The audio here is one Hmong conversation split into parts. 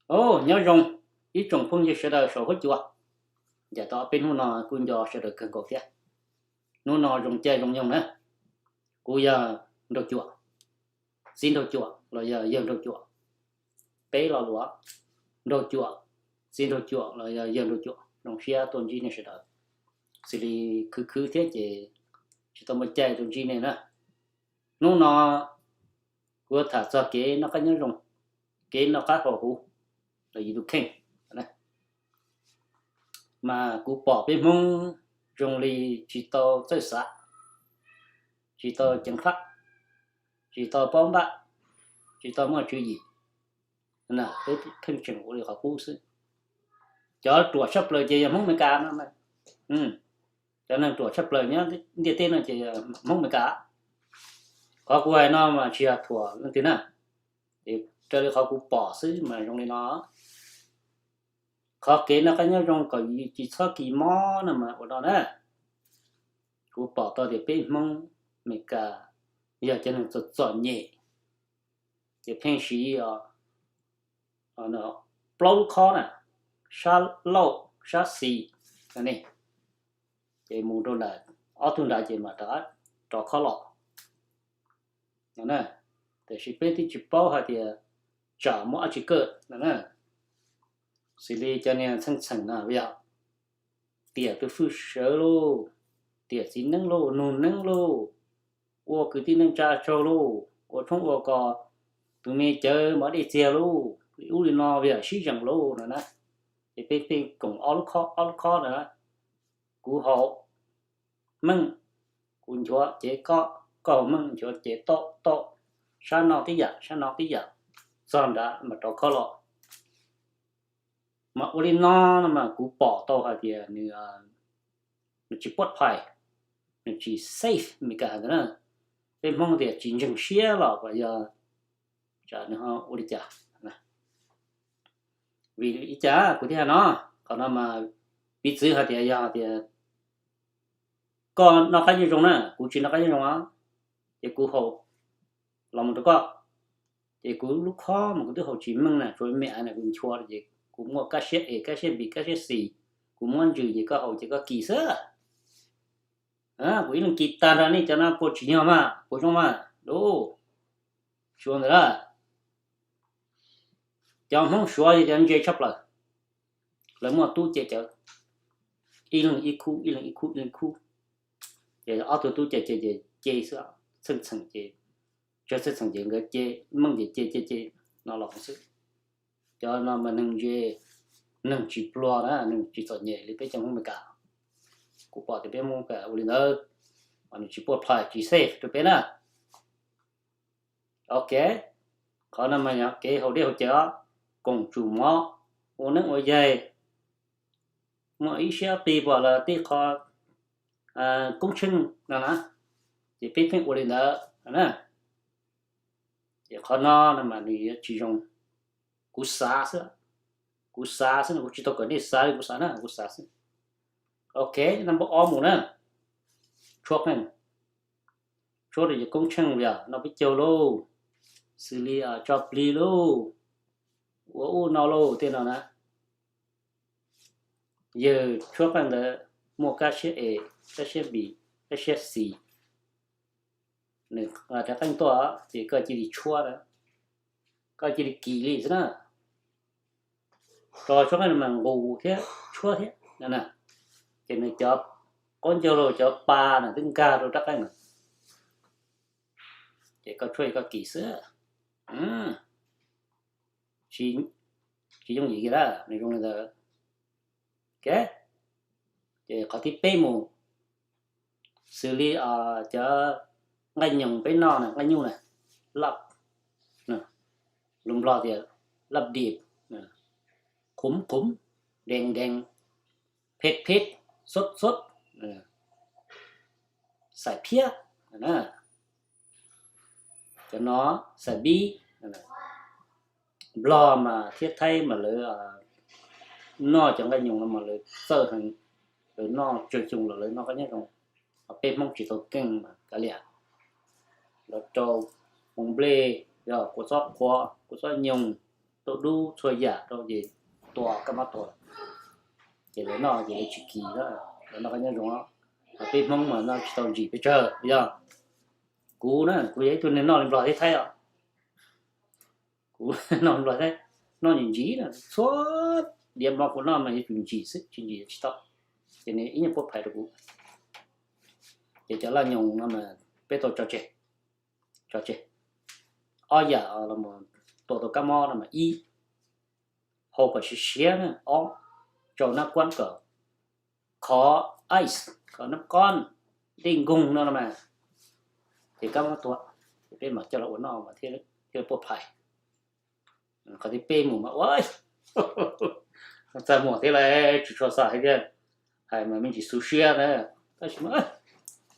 Au, nyob zoo ib tsoom phooj ywg sawv daws saum huab cua. Ncaim tau peb hnub no kuj nco sawv daws kawg nkaus thiab. Hnub no zoo caij zoo nyoog na, kuv yog Nraug Cuam, txiv Nraug Cuam los yog yawg Nraug Cuam. Peb lo lus, Nraug Cuam, txiv Nraug Cuam los yog yawg Nraug Cuam. Zoo siab tuaj ntsib nej sawv daws. Xws li khwv khwv thiab ces tsis tau muaj caij tuaj ntsib nej na. Hnub no kuv tham txog kev noj qab nyob zoo, kev noj qab haus huv los yus tus kheej. Mas kuv pom peb Hmoob zoo li tsis tau txawj xav, tsis tau ceev faj, tsis tau paub npaj, tsis tau muaj tswv yim. Peb pheej tseem ua li qhov qub xwb. Cov ruam tshaj plaws ces yog Hmoob Amelikas no. Cov neeg ruam tshaj plaws nyob ntiaj teb no ces yog Hmoob Amelikas. Qhov kuv hais no mas tsis yog thuam leej twg na, es raws li qhov kuv pom xwb mas zoo li no. Qhov kev noj qab nyob zoo kom yus tsis txhob kis mob no mas ua no na. Kuv pom tau tias peb Hmoob Amelikas yog cov neeg txom txom nyem, ces pheej siv plaub lub khob na, sab laug sab xis ne, ces mus rau ntawm ob tug nrad ces mam rov khob los no. Tiam sis peb twb tsis paub hais tias tsam muaj dab tsi kawj no na. Xws li cov niag txheej txheem no yog tiam tus fwj sawv lauj, tiam txiv neeb lauj, nug neeb lauj, ua kwv tij neej tsa tsaug lauj, ua tshoob ua kos, tus me cawv mov dej txiag lauj, li ub li no yog sib zeem lauj no na. Ces peb pheej koom ob lub khob ob lub khob no na. Kuv haus meej, kuv nchuav cev koj, koj haus meej nchuav cev toj toj, sab no tib yam sab no tib yam, txog nrad mas rov khob los. Mas ua li no no mas kuv pom tau hais tias nws tsis puaj phais, nws tsis safe Meskas hais ntawd na. Peb Hmoob tias tsis ntseeg siab los puas yog, tsam nws ho ua li cas. Vim li cas kuv thiaj hais no? Qhov no mas piv txwv hais tias yog tias koj noj qab nyob zoo na, kuv tsis noj qab nyob zoo os, ces kuv haus los mus rau koj, ces kuv lub khob mas kuv twb haus tsis meej na, tsuas me me na, kuv nchuav ces kuv muaj kab siab es, kab siab npis, kab siab xis, kuv muab ntsws ces koj haus ces koj kis xwb. Kuv ib leeg kis tag nrho nej cov no puas tsim nyog mas puas zoo mas lauj? Suav ntawd a, cov Hmoob Suav yog cov ntse tshaj plaws, lawv muaj tub ce cawv, ib leeg ib khub, ib leeg ib khub, ib leeg khub, ces ob tug tub ce ce ces ce xwb, txheej txheem ces, tsawg txheej txheem ces nkawd ce, meej ces ce ce ce no los xwb. Cov no mas neeg ntse, neeg tsis pluag na, neeg tsis txom nyem li peb cov Hmoob Meskas. Kuv pom tias peb Hmoob Meskas ua li ntawd, mas nws tsis puaj phais tsis safe rau peb na. Ok, qhov no mas yog kev haus dej haus cawv, koom tsum mov, ua neeb ua yaig, muaj ib siab qis pom lawm tej qho koob tsheej no na, ces peb pheej ua li ntawd na. Ces qhov no no mas nws yuav tsis zoo. Kuv xav xwb, kuv xav xwb, kuv tsis tau kom nej xav li kuv xav na, kuv xav xwb. Ok, number ob mus na, tshuab qeej, tshuab rau cov koob tsheej li noj peb caug lauj, xws li tso plig lauj, ua ub no lauj, tej no na. Yawg tshuab qeej ntawd muaj kab siab es, kab siab npis, kab siab xis, nws rov qeej tuaj ces koj cia li tshuab, koj cia li kis li xwb na. Rau tshuab qeej mas nqus thiab tshuab thiab, ces nws cov qaub ncaug los cov pa na twb nkag rau rab qeej na, ces koj tshuab koj kis xwb. Tsis yooj yim kiag, nws zoo li ntawd. Ok, ces qhov thib peb mus, xws li cov nqaij nyoos peb noj na, nqaij nyuj na, laj, lus Nplog tias laj dim, qhuv qhuv, dees dees, phet phet, xub xub, xaim phiab, cov no xaim bib. Nplog mas thiab Thaib mas lawv noj cov nqaij nyoos no mas lawv txawj heev, lawv noj tsawg xyoo los lawv noj qab nyob zoo. Peb Hmoob tsis tau keej mas kav liam, lawv rau hmoov nplej, yog kua txob qhuav, kua txob nyoos, tau dub txhua yam rau ces tua kab mob tuag. Ces lawv noj ces lawv tsis kis, lawv noj qab nyob zoo. Peb Hmoob mas noj tsis tau ntsim pes tsawg yog. Kuv na kuv yog ib tug neeg noj li Nplog thiab Thaib os. Kuv noj li Nplog Thaib, noj ntsim ntsim na, txhua diav mov kuv noj mas yuav tsum ntsim xwb, tsis ntsim tsis tau. Ces nws ib nyuag puab phais rau kuv. Ces cov laj nyoos no mas peb tau tso tseg, tso tseg. Ob yam los mus tua tau kab mob no mas ib, hau kom siav siav na, ob, tsau nab kuab kom khov, ice, khov nab kuab, dej nkoog no no mas, ces kab mob tuag. Ces peb mam coj los ua noj mas thiaj li puab phais. Qhov thib peb mus mas ua txaj muag thiab lawm, tsis tshua xav hais tias hais mas me ntsis xu siab na, tab sis mas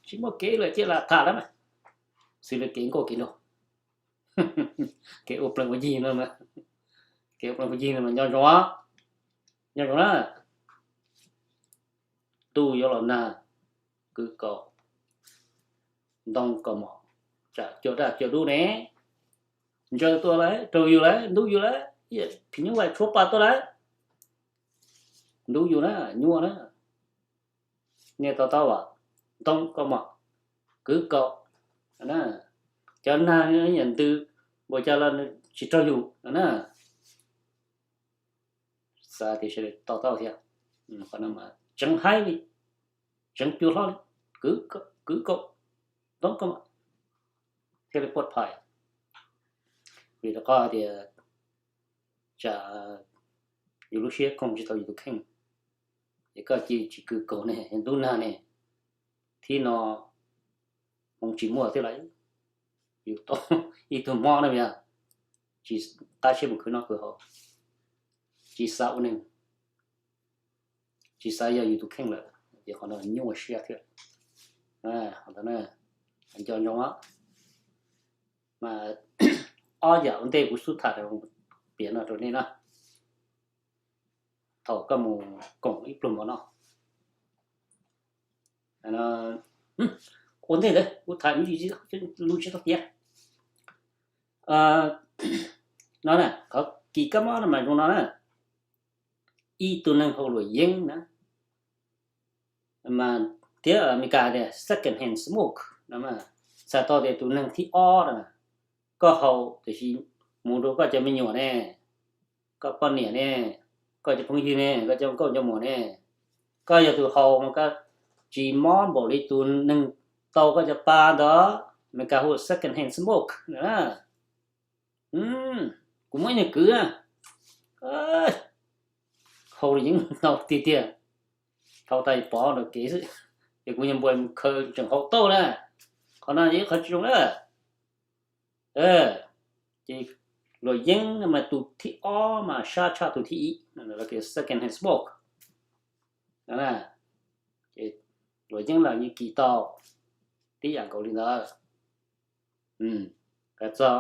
tsis muaj kev lawm cia lam tham lawm mas, xws li kev nkauj kev nraug, kev ua plees ua yig no, kev ua plees ua yig no mas nyob zoo, nyob zoo na. Ntuj yuav los nag, kwv kaus, ntoo kaus mom, tsam cuag daj cuag dub ne, ntsaws tuaj lawm, raug yus lawm, ntub yus law, phim nyuj vais tshuab pa tuaj lawm, ntub yus na, nyuaj na. Nej to taub as, ntoo kaus mom, kwv kaus, cov nag yam ntws npaum cas los tsis raug yus na. Xav tias sawv daws to taub thiab, qhov no mas tseev haib li, tseev cua hlob li, kwv kaus, ntoo kaus mom, thiaj li puaj phais. Vim rau qhov tias tsam yus lub siab koom tsis tau yus tus kheej, es koj cia tsis kwv kaus ne, ntub nag ne, thib no hmoov tsis muaj thiab lawm. Yus tau ib tug mob na, tsis qab siab mus khwv noj khwv haus, tsis xav ua neeg, tsis xav yog yus tus kheej lawm, ces qhov no nyuaj siab thiab. Qhov ntawd nco ntsoov, mas ob yam ua ntej kuv xub tham piav no rau nej na, thaum koj mus koom ib pluag mov noj. Ua ntej ntawd kuv tham lus tsis tau tiav no na, qhov kis kab mob no mas zoo no na, ib tug neeg haus luam yeeb na, mas thiab Amelikas tias second hand smoke no, txhais tau tias tus neeg thib ob no, koj haus tiam sis mus rau koj cov me nyuam ne, koj poj niam ne, koj cov phooj ywg ne, koj cov nkauj cov muam ne, koj yog tus haus mas koj tsis mob npaum li tus neeg tau koj cov pa ntawd, Amelikas hu second hand smoke no na. Kuv muaj ib niag kwv na, haus luam yeeb ntau tiag tiag, haus tas pov ntawm kev xwb, ces kuv nyuag npua khaws tseem haus tau na. Qhov no yog ib qhov tsis zoo na. Ces luam yeeb mas tus thib ob mas sab tshaj tus thib ib, second hand smoke. Ces luam yeeb los yeej kis tau tib yam nkaus li ntawd. Txog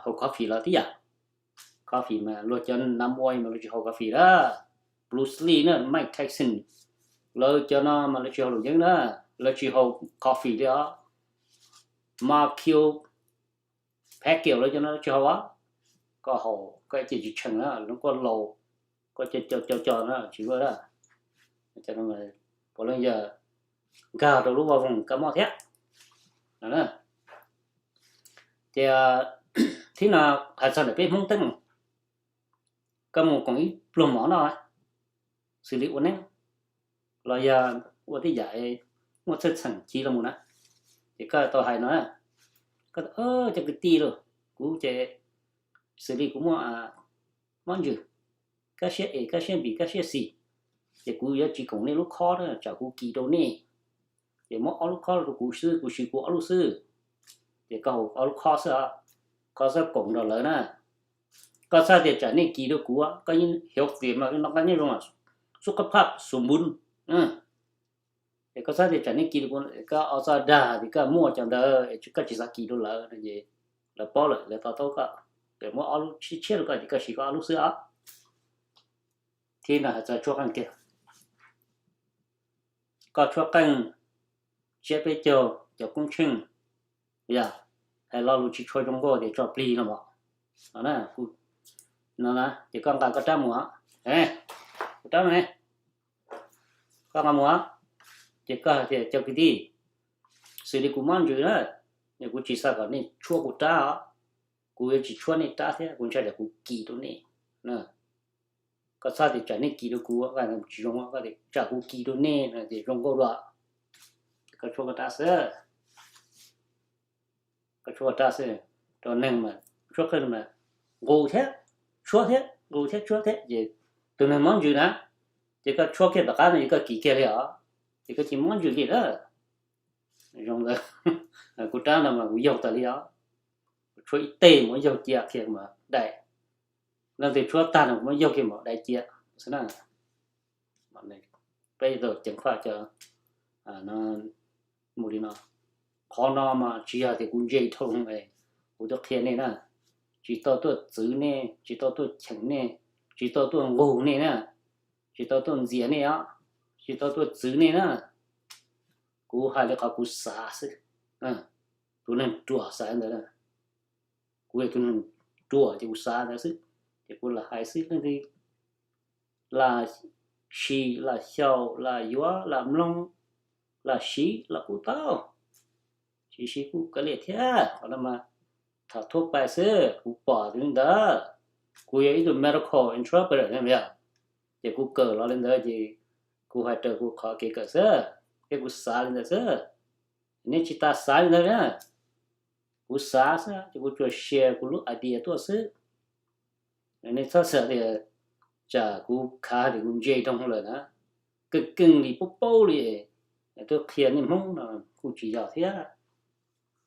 haus coffee los tib yam. Coffee mas luag cov nam ua mas luag tsis haus coffee na. Bruce Lee na, Mike Tyson, lawv cov no mas lawv tsis haus luam yeeb na, lawv tsis haus coffee li os. Michael Pacquiao lawv cov no tsis haus. Koj haus koj ib ce tsis tsheej na, lub koj laus, koj co co co na tsis luaj. Puav leej yog nkag rau lub vaj voog kab mob thiab. Ces thib no hais txog ntawm peb Hmoob teeb meem, koj mus koom ib pluag mov noj, xws li ua neeb los yog ua tej yam muaj txheej txheem ci los mus na, ces koj tau hais no, koj cov kwv tij lauj, kuv ces xws li kuv muaj mob ntsws, kab siab es, kab siab npis, kab siab xis, ces kuv yuav tsis koom nej lub khob na, tsam kuv kis rau nej. Ces muab ob lub khob rau kuv xwb, kuv siv kuv ob lub xwb. Ces koj haus ob lub khob xwb, koj txhob koom nrog lawv na. Koj txhob tias tsam nej kis rau kuv, koj yeej healthy mas noj qab nyob zoo, xub qab phaj xus npun. Ces koj txhob tias tsam nej kis rau kuv, koj ob txoj dag tias koj muaj cov ntawd es koj tsis xav kis rau lawv no ces lawv paub lawm lawv to taub koj. Lawv muab ob lub tshiab tshiab rau koj ces koj siv koj ob lub xwb os. Thib no hais txog tshuab qeej kiag, koj tshuab qeej, tsiab peb caug, cov koob tsheej, yog hais lo lus tsis tshua zoo nkauj tias tso plig no mas, No, ces koj nqa koj rab mus, kuv rab no ne, koj nqa mus, ces koj tias cov kwv tij, xws li kuv mob ntsws na, kuv tsis xav kom nej tshuab kuv rab os, kuv yuav tsis tshuab nej rab thiab, kuv ntshai tsam kuv kis rau nej. Koj txhob tias tsam nej kis rau kuv, tsis zoo, koj tias tsam kuv kis rau nej no ces zoo nkauj dua. Koj tshuab koj rab xwb, koj tshuab koj rab xwb. Rau neeg mas tshuab qeej mas nqus thiab tshuab thiab nqus thiab tshuab thiab ces tus neeg mob ntsws na, ces koj tshuab kiag tom qab no ces koj kis kiag li os, ces koj tsis mob ntsws li na. Zoo ntawd, kuv rab no mas kuv yaug tas li os, kuv tshuab ib teg mas yaug cia kiag mas dai, leej twg tshuab tag no kuv muab yaug kiag mas dai cia xwb na. Peb tau ceev faj cov mus li no. Qhov no mas tsis yog tias kuv ntse dhau, kuv twb qhia nej na, tsis tau tuaj txwv nej, tsis tau tuaj cheem nej, tsis tau tuaj nqug nej na, tsis tau tuaj ntxias nej os, tsis tau tuaj txwv nej na. Kuv hais li qhov kuv xav xwb. Tus neeg ruam xav ntawd na, kuv yog tus neeg ruam ces kuv xav ntawd xwb, ces kuv lam hais xwb. Leej twg lam sim lam xyaum lam yuav lam mloog lam siv los kuj tau, tsis siv kuj kav liam thiab. Qhov no mas tham thuab pais xwb, kuv pom li ntawd. Kuv yog ib tug medical interpreter yog, ces kuv kawm los li ntawd ces kuv hais raws kuv qhov kev kawm xwb, thiab kuv xav li ntawd xwb. Nej tsis tas xav li ntawd na. Kuv xav xwb ces kuv tsuas share kuv lub idea tuaj xwb. Nej txhob xav tias tsam kuv khav tias kuv ntse dhau lawm na. Keej keej li paub paub li, twb qhia nej Hmoob no kuj tsis yog thiab.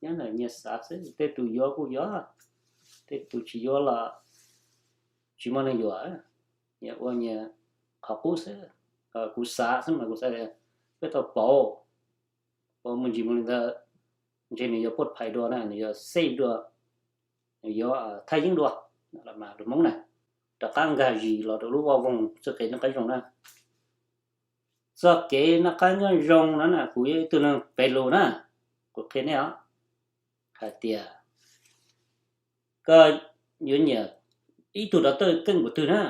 Nyob ntawm nyias xav xwb, tej tus yuav kuj yuav, tej tus tsis yuav los tsis muaj neeg yuav. Nyias ua nyias qhov qub xwb. Kuv xav xwb mas kuv xav tias peb tau pauv, pauv me ntsis mus li ntawd, ntshe nws yuav poj phais dua na, nws yuav safe dua, nws yuav thaj yeeb dua, lus Hmoob na, rov qab nkag zis los rau lub vaj voog txoj kev noj qab zoo na. Txoj kev noj qab nyob zoo no na, kuv yog ib tug neeg pem lus na, kuv qhia nej os, hais tias koj yuav nyiam ib tug doctor keej npaum twg na,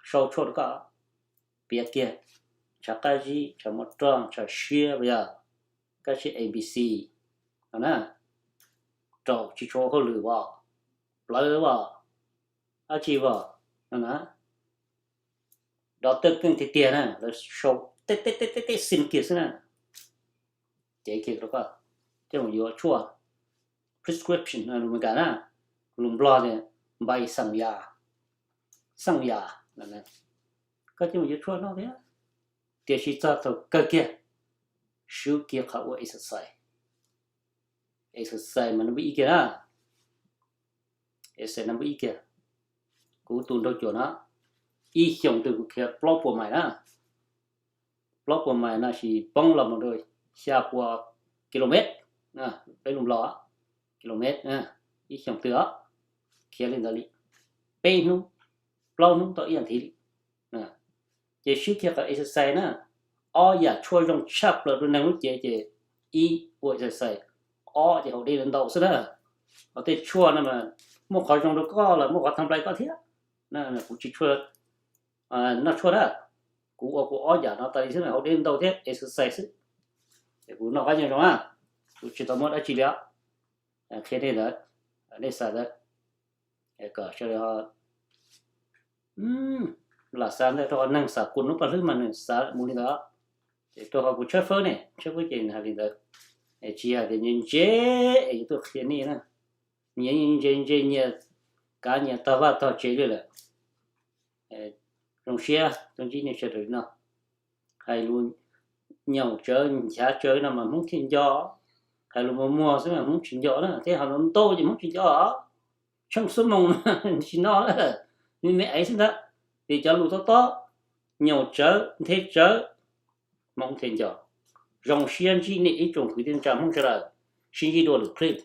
sau tshuaj rau koj, piav kiag, tshav qab zib, tshav muaj roj, tshav siab, yog koj siab A B C no na, raum tsis tshua hauj lwm os, plawv os, dab tsi os no na, doctor keej tiag tiag na, lawv sau tej tej tej tej tej xim kiag xwb na, cev kiag rau koj, coj mus yuav tshuaj, prescription lus Meskas na, lus Nplog tias npai xeem yas, xeem yas, koj coj mus yuav tshuaj noj thiab. Tiam sis txog thaum kawg kiag, swb kiag qhov ua exercise. Exercise mas no npib ib kiag na, exercise no npib ib kiag. Kuv tus nraug cuam no, ib xyoos twg kuv khiav plaub puas mais na, plaub puas mais no sis poob los mus rau xya puas kilomev, peb lus Nplog, kilomev, ib xyoos twg os, khiav li ntawd li peb hnub, plaub hnub tau ib yam thiv li. Ces swb kiag qhov exercise na, ob yam tshuaj zoo tshaj plaws rau neeg lub cev ces ib ua exercise, ob ces haus dej ntau xwb na. Ho tej tshuaj no mas muaj qhov zoo rau koj los muaj qhov tha nplai koj thiab. Kuv tsis tshua noj tshuaj na, kuv ua kuv ob yam no tas li xwb, haus dej ntau thiab exercise xwb. Ces kuv noj qab nyob zoo na, kuv tsis tau muaj dab tsi li os. Qhia nej ntawd, nej xav ntawd, kom sawv daws ho lam xav ntawd, rau qhov neeg xav kuas hnub paj hlwb mas nws xav mus li ntawd. Ces rau qhov kuv tshawb fawb ne, tshawb fawb ces nws hais li ntawd. Tsis yog tias nyias ntse es yuav tuaj qhia nej na, nyias ntse ntse nyias kav nyias tog vaj tog tsev li lawm. Zoo siab tuaj ntsib nej sawv daws li no. Hais lus nyaum tsawv nchav tsawv no mas Hmoob thiaj nco, hais lus muag muag xwb mas Hmoob tsis nco na, thiab hais lus ntau ces Hmoob tsis nco. Tsheej xuab moos no tsis nco, me me aiv xwb ntag. Vim cov lus tob tob, nyaum tsawv nthe tsawv, Hmoob thiaj nco. Zoo siab ntsib nej ib tsoom kwv tij neej tsa Hmoob sawv daws, sib ntsib dua lwm clip.